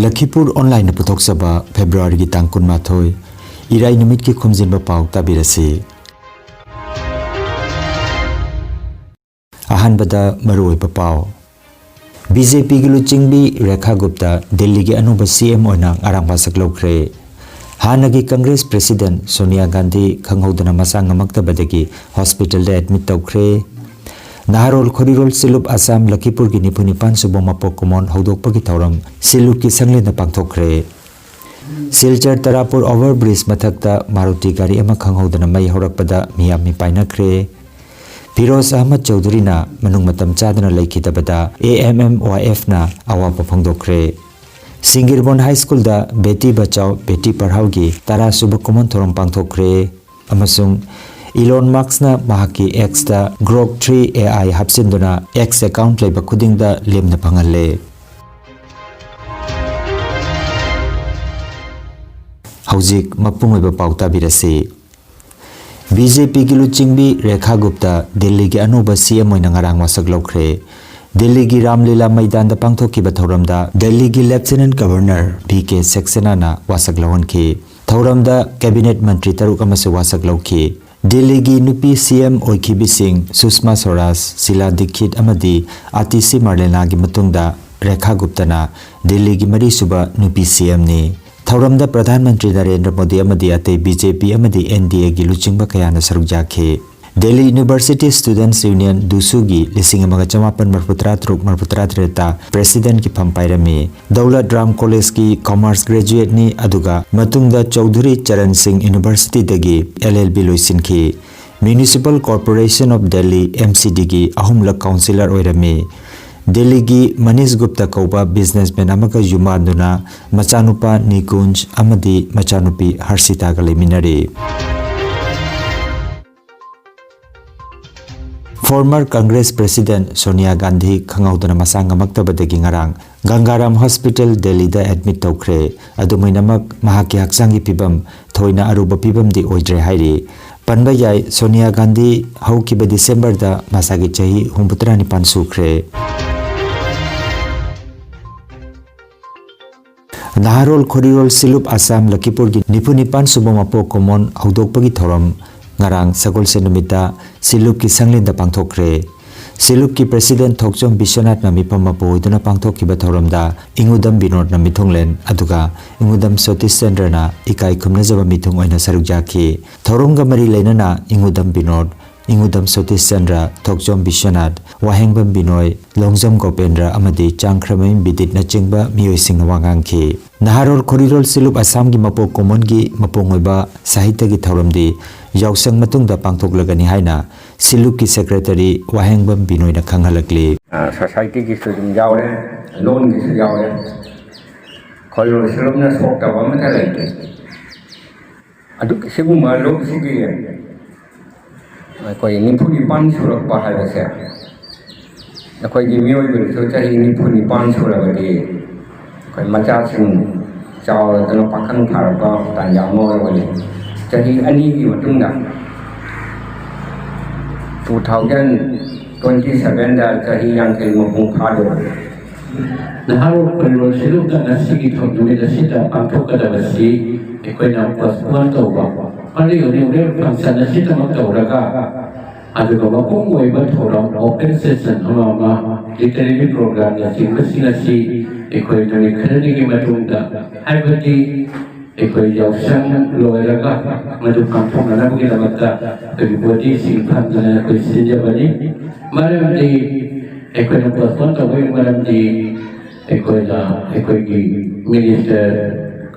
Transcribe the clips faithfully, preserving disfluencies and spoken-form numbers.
ꯂꯈꯤꯄꯨꯔ ꯑꯣꯟꯂꯥꯏꯟꯅ ꯄꯨꯊꯣꯛꯆꯕ ꯐꯦꯕ꯭ꯔꯨꯋꯥꯔꯤꯒꯤ ꯇꯥꯡ ꯀꯨꯟꯃꯥꯊꯣꯏ, ꯏꯔꯥꯏ ꯅꯨꯃꯤꯠꯀꯤ ꯈꯣꯝꯖꯤꯟꯕ ꯄꯥꯎ ꯇꯥꯕꯤꯔꯁꯤ꯫ ꯑꯍꯥꯟꯕꯗ ꯃꯔꯨꯑꯣꯏꯕ ꯄꯥꯎ꯫ ꯕꯤ ꯖꯦ ꯄꯤꯒꯤ ꯂꯨꯆꯤꯡꯕꯤ ꯔꯦꯈꯥ ꯒꯨꯞꯇ ꯗꯤꯜꯂꯤꯒꯤ ꯑꯅꯧꯕ ꯁꯤ ꯑꯦꯝ ꯑꯣꯏꯅ ꯉꯔꯥꯡ ꯋꯥꯁꯛ ꯂꯧꯈ꯭ꯔꯦ꯫ ꯍꯥꯟꯅꯒꯤ ꯀꯪꯒ꯭ꯔꯦꯁ ꯄ꯭ꯔꯦꯁꯤꯗꯦꯟꯠ ꯁꯣꯅꯤꯌꯥ ꯒꯥꯟꯙꯤ ꯈꯪꯍꯧꯗꯅ ꯃꯁꯥ ꯉꯝꯃꯛꯇꯕꯗꯒꯤ ꯍꯣꯁꯄꯤꯇꯥꯜꯗ ꯑꯦꯗꯃꯤꯠ ꯇꯧꯈ꯭ꯔꯦ꯫ ꯅꯍꯥꯔꯣꯜ ꯈꯣꯔꯤꯔꯣꯜ ꯁꯤꯂꯨꯞ ꯑꯁꯥꯝ ꯂꯈꯤꯄꯨꯔꯒꯤ ꯅꯤꯐꯨ ꯅꯤꯄꯥꯟ ꯁꯨꯕ ꯃꯄꯣꯛ ꯀꯨꯝꯑꯣꯟ ꯍꯧꯗꯣꯛꯄꯒꯤ ꯊꯧꯔꯝ ꯁꯤꯂꯨꯞꯀꯤ ꯁꯪꯂꯦꯟꯗ ꯄꯥꯡꯊꯣꯛꯈ꯭ꯔꯦ꯫ ꯁꯤꯜꯆꯔ ꯇꯔꯥꯄꯨꯔ ꯑꯣꯚꯔ ꯕ꯭ꯔꯤꯖ ꯃꯊꯛꯇ ꯃꯥꯔꯨꯇꯤ ꯒꯥꯔꯤ ꯑꯃ ꯈꯪꯍꯧꯗꯅ ꯃꯩ ꯍꯧꯔꯛꯄꯗ ꯃꯤꯌꯥꯝ ꯃꯤꯄꯥꯏꯅꯈ꯭ꯔꯦ꯫ ꯐꯤꯔꯣꯖ ꯑꯍꯃꯗ ꯆꯧꯙꯨꯔꯤꯅ ꯃꯅꯨꯡ ꯃꯇꯝ ꯆꯥꯗꯅ ꯂꯩꯈꯤꯗꯕꯗ ꯑꯦ ꯑꯦꯝ ꯑꯦꯝ ꯋꯥꯏ ꯑꯦꯐꯅ ꯑꯋꯥꯕ ꯐꯣꯡꯗꯣꯛꯈ꯭ꯔꯦ꯫ ꯁꯤꯡꯒꯤꯔꯕꯣꯟ ꯍꯥꯏ ꯁ꯭ꯀꯨꯜꯗ ꯕꯦꯇꯤ ꯕꯆꯥꯎ ꯕꯦꯇꯤ ꯄꯔꯍꯥꯎꯒꯤ ꯇꯔꯥ ꯁꯨꯕ ꯀꯨꯝꯑꯣꯟ ꯊꯧꯔꯝ ꯄꯥꯡꯊꯣꯛꯈ꯭ꯔꯦ꯫ ꯑꯃꯁꯨꯡ ꯏꯂꯣꯟ ꯃꯁꯛꯅ ꯃꯍꯥꯛꯀꯤ ꯑꯦꯛꯁꯇ ꯒ꯭ꯔꯣꯛ ꯊ꯭ꯔꯤ ꯑꯦ ꯑꯥꯏ ꯍꯥꯞꯆꯤꯟꯗꯨꯅ ꯑꯦꯛꯁ ꯑꯦꯀꯥꯎꯟꯠ ꯂꯩꯕ ꯈꯨꯗꯤꯡꯗ ꯂꯦꯝꯅ ꯐꯪꯍꯜꯂꯦ꯫ ꯍꯧꯖꯤꯛ ꯃꯄꯨꯡ ꯑꯣꯏꯕ ꯄꯥꯎ ꯇꯥꯕꯤꯔꯁꯤ꯫ ꯕꯤ ꯖꯦ ꯄꯤꯒꯤ ꯂꯨꯆꯤꯡꯕꯤ ꯔꯦꯈꯥ ꯒꯨꯞꯇ ꯗꯤꯜꯂꯤꯒꯤ ꯑꯅꯧꯕ ꯁꯤ ꯑꯦꯝ ꯑꯣꯏꯅ ꯉꯔꯥꯡ ꯋꯥꯁꯛ ꯂꯧꯈ꯭ꯔꯦ꯫ ꯗꯤꯜꯂꯤꯒꯤ ꯔꯥꯝꯂꯤꯂꯥ ꯃꯩꯗꯥꯟꯗ ꯄꯥꯡꯊꯣꯛꯈꯤꯕ ꯊꯧꯔꯝꯗ ꯗꯤꯜꯂꯤꯒꯤ ꯂꯦꯐꯇꯤꯅꯦꯟꯠ ꯒꯕꯔꯅꯔ ꯚꯤ ꯀꯦ ꯁꯛꯁꯦꯅꯥꯅ ꯋꯥꯁꯛ ꯂꯧꯍꯟꯈꯤ꯫ ꯊꯧꯔꯝꯗ ꯀꯦꯕꯤꯅꯦꯠ ꯃꯟꯇ꯭ꯔꯤ ꯇꯔꯨꯛ ꯑꯃꯁꯨ ꯋꯥꯁꯛ ꯂꯧꯈꯤ꯫ ꯗꯤꯜꯂꯤꯒꯤ ꯅꯨꯄꯤ ꯁꯤ ꯑꯦꯝ ꯑꯣꯏꯈꯤꯕꯁꯤꯡ ꯁꯨꯁꯃꯥ ꯁ꯭ꯋꯔꯥꯖ, ꯁꯤꯂꯥ ꯗꯤꯛꯈꯤꯠ ꯑꯃꯗꯤ ꯑꯥꯇꯤꯁꯤ ꯃꯥꯔꯂꯦꯅꯥꯒꯤ ꯃꯇꯨꯡꯗ ꯔꯦꯈꯥ ꯒꯨꯞꯇꯅ ꯗꯤꯜꯂꯤꯒꯤ ꯃꯔꯤꯁꯨꯕ ꯅꯨꯄꯤ ꯁꯤ ꯑꯦꯝꯅꯤ꯫ ꯊꯧꯔꯝꯗ ꯄ꯭ꯔꯙꯥꯟ ꯃꯟꯇ꯭ꯔꯤ ꯅꯔꯦꯟꯗ꯭ꯔ ꯃꯣꯗꯤ ꯑꯃꯗꯤ ꯑꯇꯩ ꯕꯤ ꯖꯦ ꯄꯤ ꯑꯃꯗꯤ ꯑꯦꯟ ꯗꯤ ꯑꯦꯒꯤ ꯂꯨꯆꯤꯡꯕ ꯀꯌꯥꯅ ꯁꯔꯨꯛ ꯌꯥꯈꯤ꯫ ꯗꯤꯜꯂꯤ ꯌꯨꯅꯤꯚꯔꯁꯤꯇꯤ ꯁ꯭ꯇꯨꯗꯦꯟꯠꯁ ꯌꯨꯅꯤꯌꯟ, ꯗꯨꯁꯨꯒꯤ ꯂꯤꯁꯤꯡ ꯑꯃꯒ ꯆꯃꯥꯄꯟ ꯃꯔꯤꯐꯨꯇꯔꯥ ꯇꯔꯨꯛ ꯃꯔꯤꯐꯨꯇꯔꯥ ꯇꯔꯦꯠꯇ ꯄ꯭ꯔꯦꯁꯤꯗꯦꯟꯠꯀꯤ ꯐꯝ ꯄꯥꯏꯔꯝꯃꯤ꯫ ꯗꯧꯂꯠ ꯔꯥꯝ ꯀꯣꯂꯦꯖꯀꯤ ꯀꯃꯔꯁ ꯒ꯭ꯔꯦꯖꯨꯑꯦꯠꯅꯤ, ꯑꯗꯨꯒ ꯃꯇꯨꯡꯗ ꯆꯧꯙꯨꯔꯤ ꯆꯔꯟ ꯁꯤꯡ ꯌꯨꯅꯤꯚꯔꯁꯤꯇꯤꯗꯒꯤ ꯑꯦꯜ ꯑꯦꯜ ꯕꯤ ꯂꯣꯏꯁꯤꯟꯈꯤ꯫ Municipal corporation of Delhi, M C ꯗꯤꯒꯤ ꯑꯍꯨꯝꯂꯛ ꯀꯥꯎꯟꯁꯤꯂꯔ ꯑꯣꯏꯔꯝꯃꯤ꯫ ꯗꯤꯜꯂꯤꯒꯤ ꯃꯅꯤꯁ ꯒꯨꯞꯇ ꯀꯧꯕ ꯕꯤꯖꯤꯅꯦꯁꯃꯦꯟ ꯑꯃꯒ ꯌꯨꯝꯕꯥꯟꯗꯨꯅ ꯃꯆꯥꯅꯨꯄꯥ ꯅꯤꯀꯨꯟꯖ ꯑꯃꯗꯤ ꯃꯆꯥꯅꯨꯄꯤ ꯍꯔꯁꯤꯇꯥꯒ ꯂꯩꯃꯤꯟꯅꯔꯤ꯫ ꯐꯣꯔꯃꯔ ꯀꯪꯒ꯭ꯔꯦꯁ ꯄ꯭ꯔꯦꯁꯤꯗꯦꯟꯠ ꯁꯣꯅꯤꯌꯥ ꯒꯥꯟꯙꯤ ꯈꯪꯍꯧꯗꯅ ꯃꯁꯥ ꯉꯝꯃꯛꯇꯕꯗꯒꯤ ꯉꯔꯥꯡ ꯒꯪꯒꯥꯔꯥꯝ ꯍꯣꯁꯄꯤꯇꯥꯜ ꯗꯤꯜꯂꯤꯗ ꯑꯦꯗꯃꯤꯠ ꯇꯧꯈ꯭ꯔꯦ꯫ ꯑꯗꯨꯝ ꯑꯣꯏꯅꯃꯛ, ꯃꯍꯥꯛꯀꯤ ꯍꯛꯆꯥꯡꯒꯤ ꯐꯤꯕꯝ ꯊꯣꯏꯅ ꯑꯔꯨꯕ ꯐꯤꯕꯝꯗꯤ ꯑꯣꯏꯗ꯭ꯔꯦ ꯍꯥꯏꯔꯤ꯫ ꯄꯟꯕ ꯌꯥꯏ, ꯁꯣꯅꯤꯌꯥ ꯒꯥꯟꯙꯤ ꯍꯧꯈꯤꯕ ꯗꯤꯁꯦꯝꯕꯔꯗ ꯃꯁꯥꯒꯤ ꯆꯍꯤ ꯍꯨꯝꯐꯨꯇꯔꯥ ꯅꯤꯄꯥꯟ ꯁꯨꯈ꯭ꯔꯦ꯫ ꯅꯍꯥꯔꯣꯜ ꯈꯣꯔꯤꯔꯣꯜ ꯁꯤꯂꯨꯞ ꯑꯁꯥꯝ ꯂꯈꯤꯄꯨꯔꯒꯤ ꯅꯤꯐꯨ ꯅꯤꯄꯥꯟ ꯁꯨꯕ ꯃꯄꯣꯛ ꯀꯨꯝꯑꯣꯟ ꯍꯧꯗꯣꯛꯄꯒꯤ ꯊꯧꯔꯝ ꯉꯔꯥꯡ ꯁꯒꯣꯜꯁꯦꯟ ꯅꯨꯃꯤꯠꯇ ꯁꯤꯂꯨꯞꯀꯤ ꯁꯪꯂꯦꯟꯗ ꯄꯥꯡꯊꯣꯛꯈ꯭ꯔꯦ꯫ ꯁꯤꯂꯨꯞꯀꯤ president ꯊꯣꯛꯆꯣꯝ ꯕꯤꯁ꯭ꯋꯅꯥꯊꯅ ꯃꯤꯐꯝ ꯃꯄꯨ ꯑꯣꯏꯗꯨꯅ ꯄꯥꯡꯊꯣꯛꯈꯤꯕ ꯊꯧꯔꯝꯗ ꯏꯉꯨꯗꯝ ꯕꯤꯅꯣꯗꯅ ꯃꯤꯊꯨꯡꯂꯦꯟ ꯑꯗꯨꯒ ꯏꯉꯨꯗꯝ ꯁꯇꯤꯁ ꯆꯟꯗ꯭ꯔꯅ ꯏꯀꯥꯏ ꯈꯨꯝꯅꯖꯕ ꯃꯤꯊꯨꯡ ꯑꯣꯏꯅ ꯁꯔꯨꯛ ꯌꯥꯈꯤ꯫ ꯊꯧꯔꯝꯒ ꯃꯔꯤ ꯂꯩꯅꯅ ꯏꯉꯨꯗꯝ ꯕꯤꯅꯣꯗ, ꯏꯉꯨꯗꯝ ꯁꯇꯤꯁ ꯆꯟꯗ꯭ꯔ, ꯊꯣꯛꯆꯣꯝ ꯕꯤꯁ꯭ꯋꯅꯥꯊ, ꯋꯥꯍꯦꯡꯕꯝ ꯕꯤꯅꯣꯏ, ꯂꯣꯡꯖꯝ ꯒꯣꯄꯦꯟꯗ꯭ꯔ ꯑꯃꯗꯤ ꯆꯥꯡꯈ꯭ꯔꯃꯌꯨꯝ ꯕꯤꯗꯤꯠꯅꯆꯤꯡꯕ ꯃꯤꯑꯣꯏꯁꯤꯡꯅ ꯋꯥ ꯉꯥꯡꯈꯤ꯫ ꯅꯍꯥꯔꯣꯜ ꯈꯣꯔꯤꯔꯣꯜ ꯁꯤꯂꯨꯞ ꯑꯁꯥꯝꯒꯤ ꯃꯄꯣꯛ ꯀꯨꯝꯑꯣꯟꯒꯤ ꯃꯄꯨꯡ ꯑꯣꯏꯕ ꯁꯥꯍꯤꯇ꯭ꯌꯒꯤ ꯊꯧꯔꯝꯗꯤ ꯌꯥꯎꯁꯪ ꯃꯇꯨꯡꯗ ꯄꯥꯡꯊꯣꯛꯂꯒꯅꯤ ꯍꯥꯏꯅ ꯁꯤꯂꯨꯞꯀꯤ secretary ꯋꯥꯍꯦꯡꯕꯝ ꯕꯤꯅꯣꯏꯅ ꯈꯪꯍꯜꯂꯛꯂꯤ꯫ ꯑ, societyꯒꯤꯁꯨ ꯑꯗꯨꯝ ꯌꯥꯎꯔꯦ, ꯂꯣꯟꯒꯤꯁꯨ ꯌꯥꯎꯔꯦ꯫ ꯈꯣꯔꯤꯔꯣꯜ ꯁꯤꯂꯨꯞꯅ ꯁꯣꯛꯇꯕ ꯑꯃꯠꯇ ꯂꯩꯇꯦ꯫ ꯑꯗꯨ ꯁꯤꯒꯨꯝꯕ ꯂꯨꯞꯁꯤꯒꯤ ꯑꯩꯈꯣꯏ ꯅꯤꯐꯨ ꯅꯤꯄꯥꯟ ꯁꯨꯔꯛꯄ ꯍꯥꯏꯕꯁꯦ, ꯑꯩꯈꯣꯏꯒꯤ ꯃꯤꯑꯣꯏꯕꯗꯁꯨ ꯆꯍꯤ ꯅꯤꯐꯨ ꯅꯤꯄꯥꯟ ꯁꯨꯔꯕꯗꯤ ꯑꯩꯈꯣꯏ ꯃꯆꯥꯁꯤꯡ ꯆꯥꯎꯔꯗꯅ ꯄꯥꯈꯪ ꯐꯥꯔꯛꯄ ꯇꯥꯟꯖꯥ ꯑꯃ ꯑꯣꯏꯔꯛꯑꯅꯤ꯫ ꯆꯍꯤ ꯑꯅꯤꯒꯤ ꯃꯇꯨꯡꯗ, two thousand twenty sevenꯗ ꯆꯍꯤ ꯌꯥꯡꯈꯩ ꯃꯄꯨꯡ ꯐꯥꯗꯣꯏꯕ꯫ ꯅꯍꯥꯔꯣꯜ ꯈꯣꯔꯤꯔꯣꯜ ꯁꯤꯂꯨꯞꯇ ꯉꯁꯤꯒꯤ ꯊꯧ-, ꯅꯨꯃꯤꯠ ꯑꯁꯤꯗ ꯄꯥꯡꯊꯣꯛꯀꯗꯕꯁꯤ ꯑꯩꯈꯣꯏꯅ postpone ꯇꯧꯕ, ꯃꯔꯤ ꯍꯧꯖꯤꯛ function ꯑꯁꯤꯗꯃꯛ ꯇꯧꯔꯒ, ꯑꯗꯨꯒ ꯃꯄꯨꯡ ꯑꯣꯏꯕ ꯊꯧꯔꯝ, open session ꯑꯃ ꯑꯃ, literary programꯅꯆꯤꯡꯕꯁꯤꯡ ꯑꯁꯤ ꯑꯩꯈꯣꯏ ꯅꯨꯃꯤꯠ ꯈꯔꯅꯤꯒꯤ ꯃꯇꯨꯡꯗ, ꯍꯥꯏꯕꯗꯤ ꯑꯩꯈꯣꯏ ꯌꯥꯎꯁꯪ ꯂꯣꯏꯔꯒ ꯃꯗꯨ ꯄꯥꯡꯊꯣꯛꯅꯅꯕꯒꯤꯗꯃꯛꯇ ꯑꯩꯈꯣꯏꯒꯤ bodyꯁꯤꯡ ꯈꯟꯗꯨꯅ ꯑꯩꯈꯣꯏ ꯁꯤꯟꯖꯕꯅꯤ꯫ ꯃꯔꯝꯗꯤ ꯑꯩꯈꯣꯏꯅ postpone ꯇꯧꯕꯒꯤ ꯃꯔꯝꯗꯤ ꯑꯩꯈꯣꯏꯅ ꯑꯩꯈꯣꯏꯒꯤ minister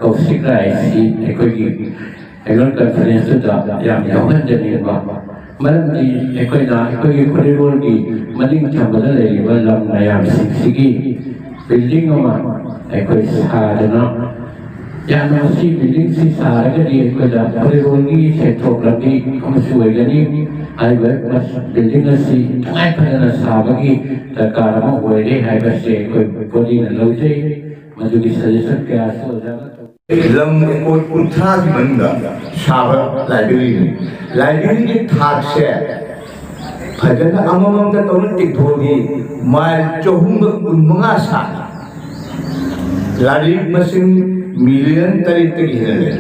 ꯀꯧꯁꯤꯛ ꯔꯥꯏꯁꯤ ꯑꯩꯈꯣꯏꯒꯤ annual conferenceꯇꯨꯗ ꯌꯥꯝ ꯌꯥꯎꯍꯟꯖꯅꯤꯡꯕ꯫ ꯃꯔꯝꯗꯤ ꯑꯩꯈꯣꯏꯅ ꯑꯩꯈꯣꯏꯒꯤ ꯈꯣꯔꯤꯔꯣꯜꯒꯤ ꯃꯅꯤꯡ ꯊꯪꯕꯗ ꯂꯩꯔꯤꯕ ꯂꯝ ꯃꯌꯥꯝꯁꯤꯡꯁꯤꯒꯤ building ꯑꯃ ꯑꯩꯈꯣꯏ ꯁꯥꯗꯅ, ꯌꯥꯝꯅ ꯃꯁꯤ buildingꯁꯤ ꯁꯥꯔꯒꯗꯤ ꯑꯩꯈꯣꯏꯗ ꯈꯣꯔꯤꯔꯣꯜꯒꯤ ꯁꯦꯟꯊꯣꯛ ꯂꯝꯕꯤ ꯑꯃꯁꯨ ꯑꯣꯏꯒꯅꯤ꯫ ꯍꯥꯏꯔꯤꯕ building ꯑꯁꯤ ꯇꯉꯥꯏ ꯐꯗꯅ ꯁꯥꯕꯒꯤ ꯗꯔꯀꯥꯔ ꯑꯃ ꯑꯣꯏꯔꯦ ꯍꯥꯏꯕꯁꯦ ꯑꯩꯈꯣꯏ bodyꯅ ꯂꯧꯖꯩ꯫ ꯃꯗꯨꯒꯤ suggestion ꯀꯌꯥꯁꯨ ꯑꯣꯖꯥꯅ ꯇꯧ- ꯂꯝ acre ꯀꯨꯟꯊ꯭ꯔꯥꯒꯤ ꯃꯅꯨꯡꯗ ꯁꯥꯕ libraryꯅꯤ꯫ Libraryꯒꯤ ꯊꯥꯛꯁꯦ ꯐꯖꯅ ꯑꯃꯃꯝꯗ ꯇꯧꯅ ꯇꯦꯛꯊꯣꯛꯑꯗꯤ mile ꯆꯍꯨꯝꯒ ꯀꯨꯟꯃꯉꯥ ꯁꯥꯡꯉꯤ꯫ ꯂꯥꯏꯔꯤꯛ ꯃꯁꯤꯡ ꯃꯤꯂꯤꯌꯟ ꯇꯔꯦꯠꯇꯒꯤ ꯍꯦꯟꯅ ꯂꯩ꯫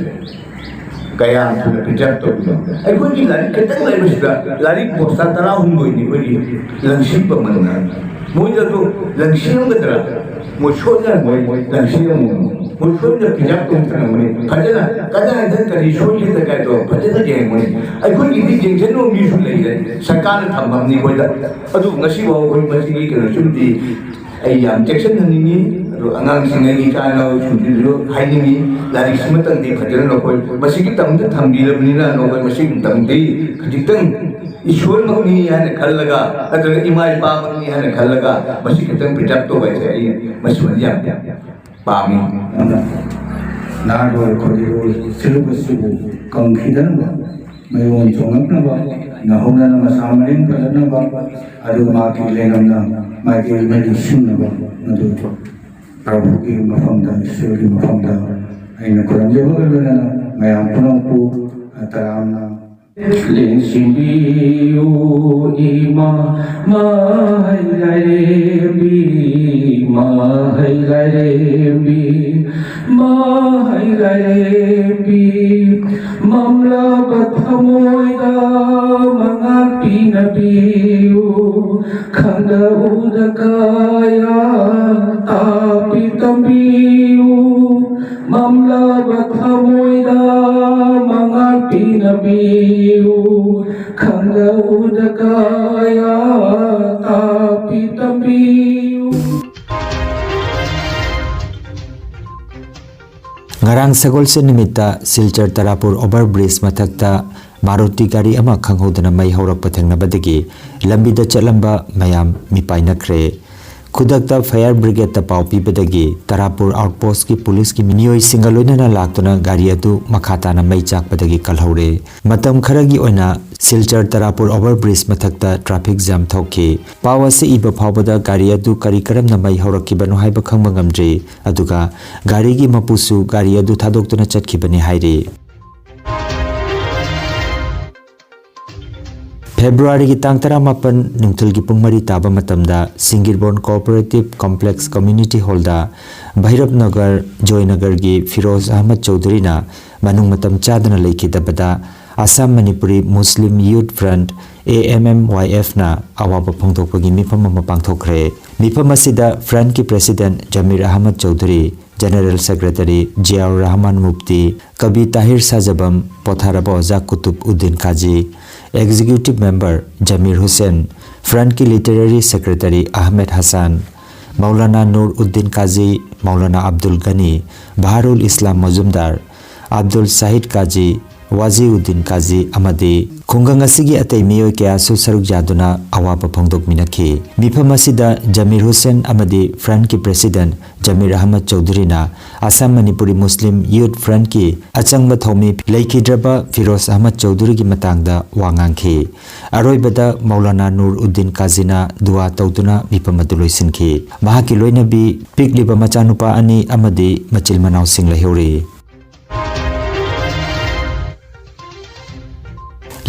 ꯀꯌꯥꯝ ꯊꯨꯅ ꯄ꯭ꯔꯤꯖꯥꯕ ꯇꯧꯕꯤꯅꯣ? ꯑꯩꯈꯣꯏꯒꯤ ꯂꯥꯏꯔꯤꯛ ꯈꯤꯇꯪ ꯂꯩꯕꯁꯤꯗ, ꯂꯥꯏꯔꯤꯛ ꯕꯣꯁꯇꯥ ꯇꯔꯥꯍꯨꯝꯗꯣꯏꯅꯤ ꯑꯩꯈꯣꯏꯒꯤ ꯂꯪꯁꯤꯟꯕ ꯃꯅꯨꯡꯗ꯫ ꯃꯣꯏꯗ ꯑꯗꯨ ꯂꯪꯁꯤꯜꯂꯝꯒꯗ꯭ꯔꯥ? ꯃꯣꯏ ꯁꯣꯏꯗꯅ ꯃꯣꯏ ꯂꯪꯁꯤꯜꯂꯝꯒꯅꯤ꯫ ꯃꯣꯏ ꯁꯣꯏꯗꯅ ꯄ꯭ꯔꯤꯖꯥꯕ ꯇꯧꯗꯅ ꯃꯣꯏ ꯐꯖꯅ ꯀꯗꯥꯏꯗ ꯀꯔꯤ ꯁꯣꯏꯒꯦꯗ ꯀꯥꯏꯗꯣ ꯐꯖꯅ ꯌꯦꯡꯉꯨꯅꯤ꯫ ꯑꯩꯈꯣꯏꯒꯤꯗꯤ ꯌꯦꯡꯁꯤꯟꯕ ꯃꯤꯁꯨ ꯂꯩꯔꯦ, ꯁꯔꯀꯥꯔꯅ ꯊꯝꯃꯕꯅꯤ ꯑꯩꯈꯣꯏꯗ꯫ ꯑꯗꯨ ꯉꯁꯤ ꯐꯥꯎꯕ ꯑꯩꯈꯣꯏ ꯃꯁꯤꯒꯤ ꯀꯩꯅꯣꯁꯤꯃꯗꯤ ꯑꯩ ꯌꯥꯝ ꯆꯦꯛꯁꯤꯟꯍꯟꯅꯤꯡꯉꯤ꯫ ꯑꯗꯣ ꯑꯉꯥꯡꯁꯤꯡ, ꯑꯩꯒꯤ ꯏꯆꯥ ꯏꯅꯥꯎꯁꯤꯡꯁꯤꯁꯨ ꯍꯥꯏꯅꯤꯡꯉꯤ, ꯂꯥꯏꯔꯤꯛꯁꯤꯃꯇꯪꯗꯤ ꯐꯖꯅ ꯅꯈꯣꯏ ꯃꯁꯤꯒꯤꯗꯃꯛꯇ ꯊꯝꯕꯤꯔꯕꯅꯤꯅ, ꯅꯈꯣꯏ ꯃꯁꯤꯒꯤꯗꯃꯛꯇꯤ ꯈꯖꯤꯛꯇꯪ ꯏꯁꯣꯔꯃꯛꯅꯤ ꯍꯥꯏꯅ ꯈꯜꯂꯒ, ꯅꯠꯇ꯭ꯔꯒ ꯏꯃꯥ ꯏꯄꯥꯃꯛꯅꯤ ꯍꯥꯏꯅ ꯈꯜꯂꯒ ꯃꯁꯤ ꯈꯤꯇꯪ ꯄ꯭ꯔꯤꯖꯥꯕ ꯇꯧꯕ ꯍꯥꯏꯁꯦ ꯑꯩ ꯃꯁꯤꯃꯗꯤ ꯌꯥꯝ ꯄꯥꯝꯃꯤ꯫ ꯑꯗꯨꯅ ꯅꯍꯥꯔꯣꯜ ꯈꯣꯏꯔꯣꯜ ꯁꯤꯂꯨꯕꯁꯤꯕꯨ ꯀꯪꯈꯤꯗꯅꯕ, ꯃꯌꯣꯟ ꯆꯣꯡꯂꯛꯅꯕ, ꯅꯧꯍꯧꯅꯅ ꯃꯁꯥ ꯃꯔꯦꯡ ꯐꯔꯛꯅꯕ, ꯑꯗꯨꯒ ꯃꯍꯥꯛꯀꯤ ꯂꯩꯔꯝꯅ ꯃꯥꯏꯀꯩ ꯃꯔꯤ ꯁꯤꯟꯅꯕ, ꯃꯗꯨ ꯄ꯭ꯔꯚꯨꯒꯤ ꯃꯐꯝꯗ, ꯏꯁꯣꯔꯒꯤ ꯃꯐꯝꯗ ꯑꯩꯅ ꯈꯨꯔꯨꯝꯖꯕꯒ ꯂꯣꯏꯅꯅ ꯃꯌꯥꯝ ꯄꯨꯝꯅꯃꯛꯄꯨ ꯇꯔꯥꯝꯅ ꯂꯦꯡꯁꯤꯟꯕꯤꯌꯨ ꯏꯃꯥ ꯃꯍꯩ ꯂꯩꯔꯦꯝꯕꯤ, ꯃꯍꯩ ꯂꯩꯔꯦꯝꯕꯤ, ꯃꯍꯩ ꯂꯩꯔꯦꯝꯕꯤ꯫ ꯃꯝꯂꯕ ꯊꯃꯣꯏꯗ ꯃꯉꯥꯜ ꯄꯤꯅꯕꯤꯌꯨ, ꯈꯪꯗ ꯎꯗ ꯀꯌꯥ ꯇꯥꯛꯄꯤ ꯇꯝꯕꯤꯌꯨ꯫ ꯃꯝꯂꯕ ꯊꯃꯣꯏꯗ ꯃꯉꯥꯜ ꯄꯤꯅꯕꯤꯌꯨ, ꯈꯪꯗ ꯎꯗ ꯀꯌꯥ ꯇꯥꯛꯄꯤ ꯇꯝꯕꯤꯌꯨ꯫ ꯉꯔꯥꯡ ꯁꯒꯣꯜꯁꯦꯟ ꯅꯨꯃꯤꯠꯇ ꯁꯤꯜꯆꯔ ꯇꯔꯥꯄꯨꯔ ꯑꯣꯚꯔ ꯕ꯭ꯔꯤꯖ ꯃꯊꯛꯇ ꯃꯥꯔꯨꯇꯤ ꯒꯥꯔꯤ ꯑꯃ ꯈꯪꯍꯧꯗꯅ ꯃꯩ ꯍꯧꯔꯛꯄ ꯊꯦꯡꯅꯕꯗꯒꯤ ꯂꯝꯕꯤꯗ ꯆꯠꯂꯝꯕ ꯃꯌꯥꯝ ꯃꯤꯄꯥꯏꯅꯈ꯭ꯔꯦ꯫ ꯈꯨꯗꯛꯇ ꯐꯥꯌꯔ ꯕ꯭ꯔꯤꯒꯦꯗꯇ ꯄꯥꯎ ꯄꯤꯕꯗꯒꯤ ꯇꯔꯥꯄꯨꯔ ꯑꯥꯎꯠꯄꯣꯁꯀꯤ ꯄꯨꯂꯤꯁꯀꯤ ꯃꯤꯑꯣꯏꯁꯤꯡꯒ ꯂꯣꯏꯅꯅ ꯂꯥꯛꯇꯨꯅ ꯒꯥꯔꯤ ꯑꯗꯨ ꯃꯈꯥ ꯇꯥꯅ ꯃꯩ ꯆꯥꯛꯄꯗꯒꯤ ꯀꯜꯍꯧꯔꯦ꯫ ꯃꯇꯝ ꯈꯔꯒꯤ ꯑꯣꯏꯅ ꯁꯤꯜꯆꯔ ꯇꯔꯥꯄꯨꯔ ꯑꯣꯚꯔ ꯕ꯭ꯔꯤꯖ ꯃꯊꯛꯇ ꯇ꯭ꯔꯥꯐꯤꯛ ꯖꯥꯝ ꯊꯣꯛꯈꯤ꯫ ꯄꯥꯎ ꯑꯁꯤ ꯏꯕ ꯐꯥꯎꯕꯗ ꯒꯥꯔꯤ ꯑꯗꯨ ꯀꯔꯤ ꯀꯔꯝꯅ ꯃꯩ ꯍꯧꯔꯛꯈꯤꯕꯅꯣ ꯍꯥꯏꯕ ꯈꯪꯕ ꯉꯝꯗ꯭ꯔꯤ꯫ ꯑꯗꯨꯒ ꯒꯥꯔꯤꯒꯤ ꯃꯄꯨꯁꯨ ꯒꯥꯔꯤ ꯑꯗꯨ ꯊꯥꯗꯣꯛꯇꯨꯅ ꯆꯠꯈꯤꯕꯅꯤ ꯍꯥꯏꯔꯤ꯫ ꯐꯦꯕ꯭ꯔꯨꯋꯥꯔꯤꯒꯤ ꯇꯥꯡ ꯇꯔꯥꯃꯥꯄꯟ ꯅꯨꯡꯊꯤꯜꯒꯤ ꯄꯨꯡ ꯃꯔꯤ ꯇꯥꯕ ꯃꯇꯝꯗ ꯁꯤꯡꯒꯤꯔꯕꯣꯟ ꯀꯣꯑꯣꯄꯔꯦꯇꯤꯚ ꯀꯣꯝꯄ꯭ꯂꯦꯛꯁ ꯀꯝꯃ꯭ꯌꯨꯅꯤꯇꯤ ꯍꯣꯜꯗ ꯚꯩꯔꯞ ꯅꯒꯔ, ꯖꯣꯏꯅꯒꯔꯒꯤ ꯐꯤꯔꯣꯖ ꯑꯍꯃꯗ ꯆꯧꯙꯨꯔꯤꯅ ꯃꯅꯨꯡ ꯃꯇꯝ ꯆꯥꯗꯅ ꯂꯩꯈꯤꯗꯕꯗ Assam Manipuri Muslim Youth Front, A M M Y F ꯅ ꯑꯋꯥꯕ ꯐꯣꯡꯗꯣꯛꯄꯒꯤ ꯃꯤꯐꯝ ꯑꯃ ꯄꯥꯡꯊꯣꯛꯈ꯭ꯔꯦ꯫ ꯃꯤꯐꯝ ꯑꯁꯤꯗ Front ꯀꯤ President ꯖꯃꯤꯔ Ahmad Chaudhuri, General Secretary ꯖꯤꯌꯥꯎꯔ Rahman Mufti, ꯀꯕꯤ ꯇꯥꯍꯤꯔ ꯁꯥꯖꯕꯝ, ꯄꯣꯊꯥꯔꯕ ꯑꯣꯖꯥ Qutub Uddin ꯀꯥꯖꯤ, Executive Member ꯖꯃꯤꯔ Hussain, Front ꯀꯤ Literary Secretary ꯑꯍꯃꯦꯗ ꯍꯁꯥꯟ, ꯃꯧꯂꯥꯅꯥ ꯅꯨꯔ ꯎꯗꯤꯟ ꯀꯥꯖꯤ, ꯃꯧꯂꯥꯅꯥ ꯑꯕꯗꯨꯜ ꯒꯅꯤ, ꯕꯍꯥꯔꯨꯜ ꯏꯁꯂꯥꯝ ꯃꯖꯨꯝꯗꯥꯔ, ꯑꯕꯗꯨꯜ ꯁꯥꯍꯤꯗ ꯀꯥꯖꯤ, ꯋꯥꯖꯤꯎꯗꯤꯟ ꯀꯥꯖꯤ ꯑꯃꯗꯤ ꯈꯨꯡꯒꯪ ꯑꯁꯤꯒꯤ ꯑꯇꯩ ꯃꯤꯑꯣꯏ ꯀꯌꯥꯁꯨ ꯁꯔꯨꯛ ꯌꯥꯗꯨꯅ ꯑꯋꯥꯕ ꯐꯣꯡꯗꯣꯛꯃꯤꯟꯅꯈꯤ꯫ ꯃꯤꯐꯝ ꯑꯁꯤꯗ ꯖꯃꯤꯔ ꯍꯨꯁꯦꯟ ꯑꯃꯗꯤ Front ꯀꯤ President ꯖꯃꯤꯔ Ahmad ꯆꯧꯙꯨꯔꯤꯅ Assam Manipuri Muslim Youth Front ꯀꯤ ꯑꯆꯪꯕ ꯊꯧꯃꯤ ꯂꯩꯈꯤꯗ꯭ꯔꯕ ꯐꯤꯔꯣꯖ ꯑꯍꯃꯗ ꯆꯧꯙꯨꯔꯤꯒꯤ ꯃꯇꯥꯡꯗ ꯋꯥ ꯉꯥꯡꯈꯤ꯫ ꯑꯔꯣꯏꯕꯗ ꯃꯧꯂꯥꯅꯥ ꯅꯨꯔ ꯎꯗꯤꯟ ꯀꯥꯖꯤꯅ ꯗꯨꯋꯥ ꯇꯧꯗꯨꯅ ꯃꯤꯐꯝ ꯑꯗꯨ ꯂꯣꯏꯁꯤꯟꯈꯤ꯫ ꯃꯍꯥꯛꯀꯤ ꯂꯣꯏꯅꯕꯤ ꯄꯤꯛꯂꯤꯕ ꯃꯆꯥꯅꯨꯄꯥ ꯑꯅꯤ ꯑꯃꯗꯤ ꯃꯆꯤꯜ ꯃꯅꯥꯎꯁꯤꯡ ꯂꯩꯍꯧꯔꯤ꯫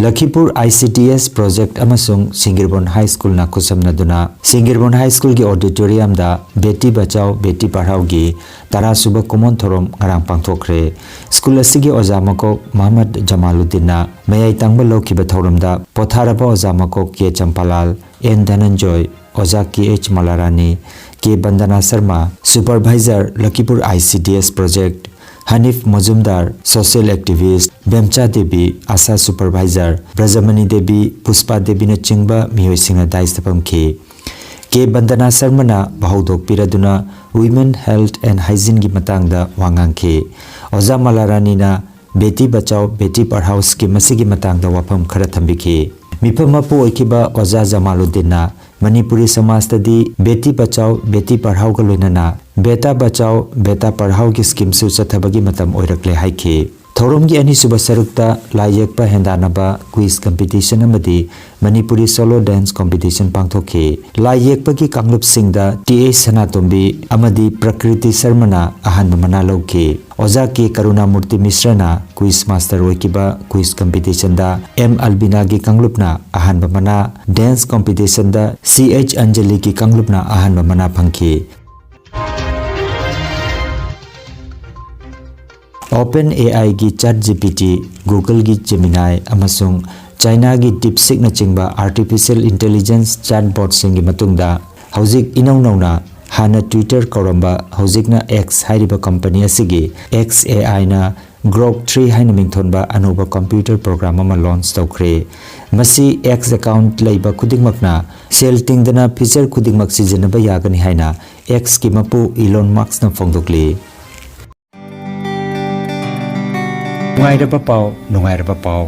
ꯂꯈꯤꯄꯨꯔ I C D S project ꯑꯃꯁꯨꯡ ꯁꯤꯡꯒꯤꯔꯕꯣꯟ High School ꯅ ꯈꯨꯠꯁꯝꯅꯗꯨꯅ ꯁꯤꯡꯒꯤꯔꯕꯣꯟ High School ꯒꯤ auditorium ꯗ ꯕꯦꯇꯤ ꯕꯆꯥꯎ ꯕꯦꯇꯤ ꯄꯔꯍꯥꯎ ꯒꯤ ꯇꯔꯥ ꯁꯨꯕ ꯀꯨꯃꯣꯟ ꯊꯧꯔꯝ ꯉꯔꯥꯡ ꯄꯥꯡꯊꯣꯛꯈ꯭ꯔꯦ꯫ School ꯑꯁꯤꯒꯤ ꯑꯣꯖꯥ ꯃꯀꯣꯛ ꯃꯍꯃꯗ ꯖꯃꯥꯂꯨꯗꯤꯟꯅ ꯃꯌꯥꯏ ꯇꯪꯕ ꯂꯧꯈꯤꯕ ꯊꯧꯔꯝꯗ ꯄꯣꯊꯥꯔꯕ ꯑꯣꯖꯥ ꯃꯀꯣꯛ ꯀꯦ ꯆꯝꯄꯥꯂꯥꯜ, N Dhananjoy, Ojha K H Malarani, K Bandana Sharma, supervisor Lakhipur I C D S project, Hanif Majumdar, social activist, Bemcha Devi, ASHA supervisor, Brajamani Devi, Puspa ꯗꯦꯕꯤꯅꯆꯤꯡꯕ ꯃꯤꯑꯣꯏꯁꯤꯡꯅ dais ꯇ ꯐꯝꯈꯤ꯫ ꯀꯦ ꯕꯟꯗꯅꯥ ꯁꯔꯃꯅ ꯄꯥꯎꯗꯣꯛ ꯄꯤꯔꯗꯨꯅ Women Health and Hygiene ꯒꯤ ꯃꯇꯥꯡꯗ ꯋꯥ ꯉꯥꯡꯈꯤ꯫ ꯑꯣꯖꯥ ꯃꯂꯥꯔꯥꯅꯤꯅ ꯕꯦꯇꯤ ꯕꯆꯥꯎ ꯕꯦꯇꯤ ꯄꯔꯍꯥꯎ scheme ꯑꯁꯤꯒꯤ ꯃꯇꯥꯡꯗ ꯋꯥꯐꯝ ꯈꯔ ꯊꯝꯕꯤꯈꯤ꯫ ꯃꯤꯐꯝ ꯃꯄꯨ ꯑꯣꯏꯈꯤꯕ ꯑꯣꯖꯥ ꯖꯃꯥꯂꯨꯗꯤꯟꯅ ꯃꯅꯤꯄꯨꯔꯤ ꯁꯃꯥꯖꯇꯗꯤ ꯕꯦꯇꯤ ꯕꯆꯥꯎ ꯕꯦꯇꯤ ꯄꯔꯍꯥꯎꯒ ꯂꯣꯏꯅꯅ ꯕꯦꯇꯥ ꯕꯆꯥꯎ ꯕꯦꯇꯥ ꯄꯔꯍꯥꯎꯒꯤ scheme ꯁꯨ ꯆꯠꯊꯕꯒꯤ ꯃꯇꯝ ꯑꯣꯏꯔꯛꯂꯦ ꯍꯥꯏꯈꯤ꯫ ꯊꯧꯔꯝꯒꯤ ꯑꯅꯤꯁꯨꯕ ꯁꯔꯨꯛꯇ ꯂꯥꯏ ꯌꯦꯛꯄ ꯍꯦꯟꯗꯥꯟꯅꯕ, quiz competition ꯑꯃꯗꯤ ꯃꯅꯤꯄꯨꯔꯤ solo dance competition ꯄꯥꯡꯊꯣꯛꯈꯤ꯫ ꯂꯥꯏ ꯌꯦꯛꯄꯒꯤ ꯀꯥꯡꯂꯨꯞꯁꯤꯡꯗ ꯇꯤ ꯑꯩꯆ ꯁꯅꯥꯇꯣꯝꯕꯤ ꯑꯃꯗꯤ ꯄ꯭ꯔꯀ꯭ꯔꯤꯇꯤ ꯁꯔꯃꯅ ꯑꯍꯥꯟꯕ ꯃꯅꯥ ꯂꯧꯈꯤ꯫ ꯑꯣꯖꯥ ꯀꯦ ꯀꯔꯨꯅꯥꯃꯨꯔꯇꯤ ꯃꯤꯁ꯭ꯔꯅ quiz master ꯑꯣꯏꯈꯤꯕ quiz competition ꯗ ꯑꯦꯝ ꯑꯜꯕꯤꯅꯥꯒꯤ ꯀꯥꯡꯂꯨꯞꯅ ꯑꯍꯥꯟꯕ ꯃꯅꯥ, dance competition ꯗ ꯁꯤ ꯑꯩꯆ ꯑꯟꯖꯂꯤꯒꯤ ꯀꯥꯡꯂꯨꯞꯅ ꯑꯍꯥꯟꯕ ꯃꯅꯥ ꯐꯪꯈꯤ꯫ OpenAIꯒꯤ ChatGPT, Googleꯒꯤ Gemini ꯑꯃꯁꯨꯡ ꯆꯥꯏꯅꯥꯒꯤ DeepSeekꯅꯆꯤꯡꯕ artificial intelligence chatbotꯁꯤꯡꯒꯤ ꯃꯇꯨꯡꯗ ꯍꯧꯖꯤꯛ ꯏꯅꯧ ꯅꯧꯅ ꯍꯥꯟꯅ Twitter ꯀꯧꯔꯝꯕ ꯍꯧꯖꯤꯛꯅ X ꯍꯥꯏꯔꯤꯕ company ꯑꯁꯤꯒꯤ XAIꯅ Grok three ꯍꯥꯏꯅ ꯃꯤꯡꯊꯣꯟꯕ ꯑꯅꯧꯕ computer program ꯑꯃ launch ꯇꯧꯈ꯭ꯔꯦ꯫ ꯃꯁꯤ X account ꯂꯩꯕ ꯈꯨꯗꯤꯡꯃꯛꯅ ꯁꯦꯜ ꯇꯤꯡꯗꯅ feature ꯈꯨꯗꯤꯡꯃꯛ ꯁꯤꯖꯤꯟꯅꯕ ꯌꯥꯒꯅꯤ ꯍꯥꯏꯅ Xꯀꯤ ꯃꯄꯨ Elon Muskꯅ ꯐꯣꯡꯗꯣꯛꯂꯤ꯫ ꯅꯨꯡꯉꯥꯏꯔꯕ ꯄꯥꯎ, ꯅꯨꯡꯉꯥꯏꯔꯕ ꯄꯥꯎ꯫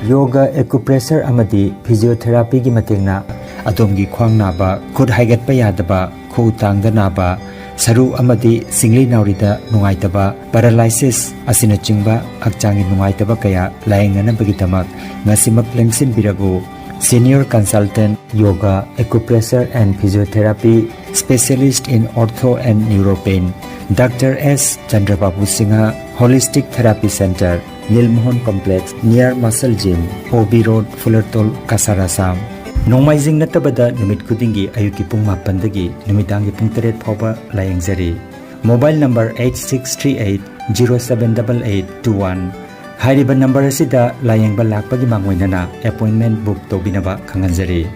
Yoga, acupressure ꯑꯃꯗꯤ physiotherapyꯒꯤ ꯃꯇꯦꯡꯅ ꯑꯗꯣꯝꯒꯤ ꯈ꯭ꯋꯥꯡ ꯅꯥꯕ, ꯈꯨꯠ ꯍꯥꯏꯒꯠꯄ ꯌꯥꯗꯕ, ꯈꯨꯎ ꯇꯥꯡꯗ ꯅꯥꯕ, ꯁꯔꯨ ꯑꯃꯗꯤ ꯁꯤꯡꯂꯤ ꯅꯥꯎꯔꯤꯗ ꯅꯨꯡꯉꯥꯏꯇꯕ, paralysis ꯑꯁꯤꯅꯆꯤꯡꯕ ꯍꯛꯆꯥꯡꯒꯤ ꯅꯨꯡꯉꯥꯏꯇꯕ ꯀꯌꯥ ꯂꯥꯌꯦꯡꯅꯅꯕꯒꯤꯗꯃꯛ ꯉꯁꯤꯃꯛ ꯂꯦꯡꯁꯤꯟꯕꯤꯔꯕꯨ꯫ Senior Consultant, Yoga, Acupressure and Physiotherapy, Specialist in Ortho and Neuropain, Doctor S Chandrababu Singha, Holistic Therapy Center, Nilmohan Complex, near Muscle Gym, O B Road, Fulertol, Kasar, Assam꯫ ꯅꯣꯡꯃꯥꯏꯖꯤꯡ ꯅꯠꯇꯕꯗ ꯅꯨꯃꯤꯠ ꯈꯨꯗꯤꯡꯒꯤ ꯑꯌꯨꯛꯀꯤ ꯄꯨꯡ ꯃꯥꯄꯟꯗꯒꯤ ꯅꯨꯃꯤꯗꯥꯡꯒꯤ ꯄꯨꯡ ꯇꯔꯦꯠ ꯐꯥꯎꯕ ꯂꯥꯌꯦꯡꯖꯔꯤ꯫ Mobile number eight six three eight zero seven double eight two one꯫ ꯍꯥꯏꯔꯤꯕ number ꯑꯁꯤꯗ ꯂꯥꯌꯦꯡꯕ ꯂꯥꯛꯄꯒꯤ ꯃꯥꯡꯑꯣꯏꯅꯅ appointment book ꯇꯧꯕꯤꯅꯕ ꯈꯪꯍꯟꯖꯔꯤ꯫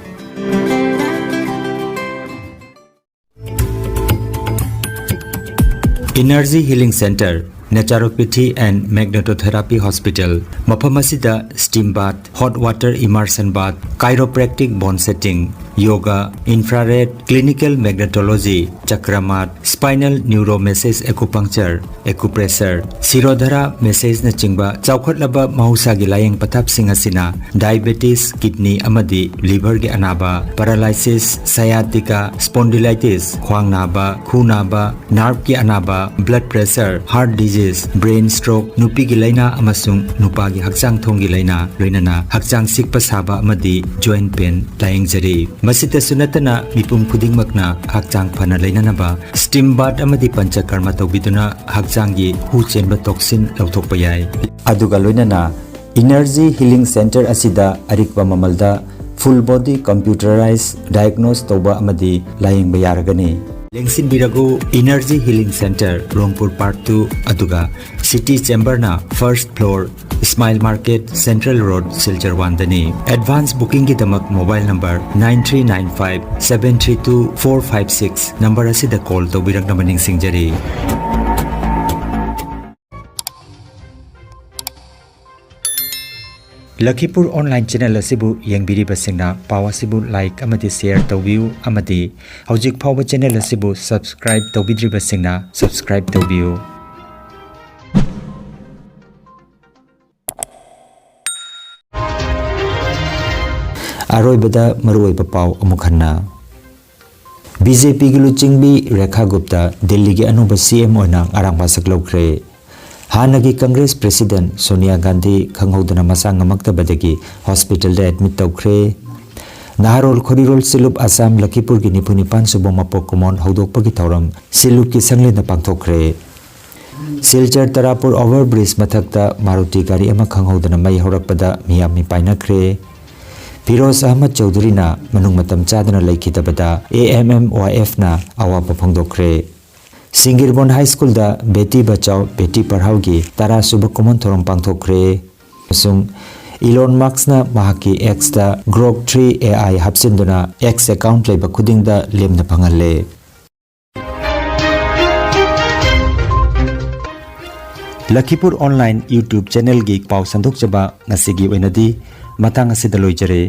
Energy Healing Center, Naturopathy and Magnetotherapy Hospital꯫ ꯃꯐꯝ ꯑꯁꯤꯗ steam bath, hot water immersion bath, chiropractic bone setting, yoga, infrared, clinical magnetology, chakra math, spinal neuromassage acupuncture, acupressure, Shirodhara massageꯅꯆꯤꯡꯕ ꯆꯥꯎꯈꯠꯂꯕ ꯃꯍꯧꯁꯥꯒꯤ ꯂꯥꯌꯦꯡ ꯄꯊꯥꯞꯁꯤꯡ ꯑꯁꯤꯅ diabetes, kidney ꯑꯃꯗꯤ liverꯒꯤ ꯑꯅꯥꯕ, paralysis, sciatica, spondylitis, ꯈ꯭ꯋꯥꯡ ꯅꯥꯕ, ꯈꯨ ꯅꯥꯕ, nerveꯀꯤ ꯑꯅꯥꯕ, blood pressure, heart disease, brain stroke, ꯅꯨꯄꯤꯒꯤ ꯂꯥꯏꯅꯥ ꯑꯃꯁꯨꯡ ꯅꯨꯄꯥꯒꯤ ꯍꯛꯆꯥꯡ ꯊꯣꯡꯒꯤ ꯂꯥꯏꯅꯥ, ꯂꯣꯏꯅꯅ ꯍꯛꯆꯥꯡ ꯆꯤꯛꯄ ꯁꯥꯕ ꯑꯃꯗꯤ joint pain ꯂꯥꯌꯦꯡꯖꯔꯤ꯫ ꯃꯁꯤꯇꯁꯨ ꯅꯠꯇꯅ ꯃꯤꯄꯨꯝ ꯈꯨꯗꯤꯡꯃꯛꯅ ꯍꯛꯆꯥꯡ ꯐꯅ ꯂꯩꯅꯅꯕ steam bath ꯑꯃꯗꯤ ꯄꯟꯆꯀꯔꯃ ꯇꯧꯕꯤꯗꯨꯅ ꯍꯛꯆꯥꯡꯒꯤ ꯍꯨ ꯆꯦꯟꯕ toxin ꯂꯧꯊꯣꯛꯄ ꯌꯥꯏ꯫ ꯑꯗꯨꯒ ꯂꯣꯏꯅꯅ Energy Healing Center ꯑꯁꯤꯗ ꯑꯔꯤꯛꯄ ꯃꯃꯜꯗ full body computerized diagnose ꯇꯧꯕ ꯑꯃꯗꯤ ꯂꯥꯌꯦꯡꯕ ꯌꯥꯔꯒꯅꯤ꯫ ꯂꯦꯡꯁꯤꯟꯕꯤꯔꯒꯨ, Energy Healing Center, ꯔꯣꯡꯄꯨꯔ Park two, ꯑꯗꯨꯒ City Chamber ꯅ first floor, Smile Market, Central Road, Silchar one ꯗꯅꯤ꯫ Advance booking ꯒꯤꯗꯃꯛ mobile number nine three nine five seven three two four five six number ꯑꯁꯤꯗ call ꯇꯧꯕꯤꯔꯛꯅꯕ ꯅꯤꯡꯁꯤꯡꯖꯔꯤ꯫ ꯂꯈꯤꯄꯨꯔ online channel ꯑꯁꯤꯕꯨ ꯌꯦꯡꯕꯤꯔꯤꯕꯁꯤꯡꯅ ꯄꯥꯎ ꯑꯁꯤꯕꯨ like ꯑꯃꯗꯤ share ꯇꯧꯕꯤꯌꯨ, ꯑꯃꯗꯤ ꯍꯧꯖꯤꯛ ꯐꯥꯎꯕ channel ꯑꯁꯤꯕꯨ subscribe ꯇꯧꯕꯤꯗ꯭ꯔꯤꯕꯁꯤꯡꯅ subscribe ꯇꯧꯕꯤꯌꯨ꯫ ꯑꯔꯣꯏꯕꯗ ꯃꯔꯨꯑꯣꯏꯕ ꯄꯥꯎ ꯑꯃꯨꯛ ꯍꯟꯅ꯫ ꯕꯤ ꯖꯦ ꯄꯤꯒꯤ ꯂꯨꯆꯤꯡꯕꯤ ꯔꯦꯈꯥ ꯒꯨꯞꯇ ꯗꯤꯜꯂꯤꯒꯤ ꯑꯅꯧꯕ ꯁꯤ ꯑꯦꯝ ꯑꯣꯏꯅ ꯉꯔꯥꯡ ꯋꯥꯁꯛ ꯂꯧꯈ꯭ꯔꯦ꯫ ꯍꯥꯟꯅꯒꯤ ꯀꯪꯒ꯭ꯔꯦꯁ president ꯁꯣꯅꯤꯌꯥ ꯒꯥꯟꯙꯤ ꯈꯪꯍꯧꯗꯅ ꯃꯁꯥ ꯉꯝꯃꯛꯇꯕꯗꯒꯤ hospital ꯗ admit ꯇꯧꯈ꯭ꯔꯦ꯫ ꯅꯍꯥꯔꯣꯜ ꯈꯣꯔꯤꯔꯣꯜ ꯁꯤꯂꯨꯞ ꯑꯁꯥꯝ ꯂꯈꯤꯄꯨꯔꯒꯤ ꯅꯤꯐꯨ ꯅꯤꯄꯥꯟ ꯁꯨꯕ ꯃꯄꯣꯛ ꯀꯨꯝꯑꯣꯟ ꯍꯧꯗꯣꯛꯄꯒꯤ ꯊꯧꯔꯝ ꯁꯤꯂꯨꯞꯀꯤ ꯁꯪꯂꯦꯟꯗ ꯄꯥꯡꯊꯣꯛꯈ꯭ꯔꯦ꯫ ꯁꯤꯜꯆꯔ ꯇꯔꯥꯄꯨꯔ over bridge ꯃꯊꯛꯇ ꯃꯥꯔꯨꯇꯤ ꯒꯥꯔꯤ ꯑꯃ ꯈꯪꯍꯧꯗꯅ ꯃꯩ ꯍꯧꯔꯛꯄꯗ ꯃꯤꯌꯥꯝ ꯃꯤꯄꯥꯏꯅꯈ꯭ꯔꯦ꯫ ꯐꯤꯔꯣꯖ ꯑꯍꯃꯗ ꯆꯧꯙꯨꯔꯤꯅ ꯃꯅꯨꯡ ꯃꯇꯝ ꯆꯥꯗꯅ ꯂꯩꯈꯤꯗꯕꯗ ꯑꯦ ꯑꯦꯝ ꯑꯦꯝ ꯋꯥꯏ ꯑꯦꯐꯅ ꯑꯋꯥꯕ ꯐꯣꯡꯗꯣꯛꯈ꯭ꯔꯦ꯫ ꯁꯤꯡꯒꯤꯔꯕꯣꯟ ꯍꯥꯏ ꯁ꯭ꯀꯨꯜꯗ ꯕꯦꯇꯤ ꯕꯆꯥꯎ ꯕꯦꯇꯤ ꯄꯔꯍꯥꯎꯒꯤ ꯇꯔꯥ ꯁꯨꯕ ꯀꯨꯝꯑꯣꯟ ꯊꯧꯔꯝ ꯄꯥꯡꯊꯣꯛꯈ꯭ꯔꯦ꯫ ꯑꯃꯁꯨꯡ ꯏꯂꯣꯟ ꯃꯁꯛꯅ ꯃꯍꯥꯛꯀꯤ X ꯇ Grok three A I ꯍꯥꯞꯆꯤꯟꯗꯨꯅ X account ꯂꯩꯕ ꯈꯨꯗꯤꯡꯗ ꯂꯦꯝꯅ ꯐꯪꯍꯜꯂꯦ꯫ ꯂꯈꯤꯄꯨꯔ online YouTube channel ꯒꯤ ꯄꯥꯎ ꯁꯟꯗꯣꯛꯆꯕ ꯉꯁꯤꯒꯤ ꯑꯣꯏꯅꯗꯤ ꯃꯇꯥꯡ ꯑꯁꯤꯗ ꯂꯣꯏꯖꯔꯦ꯫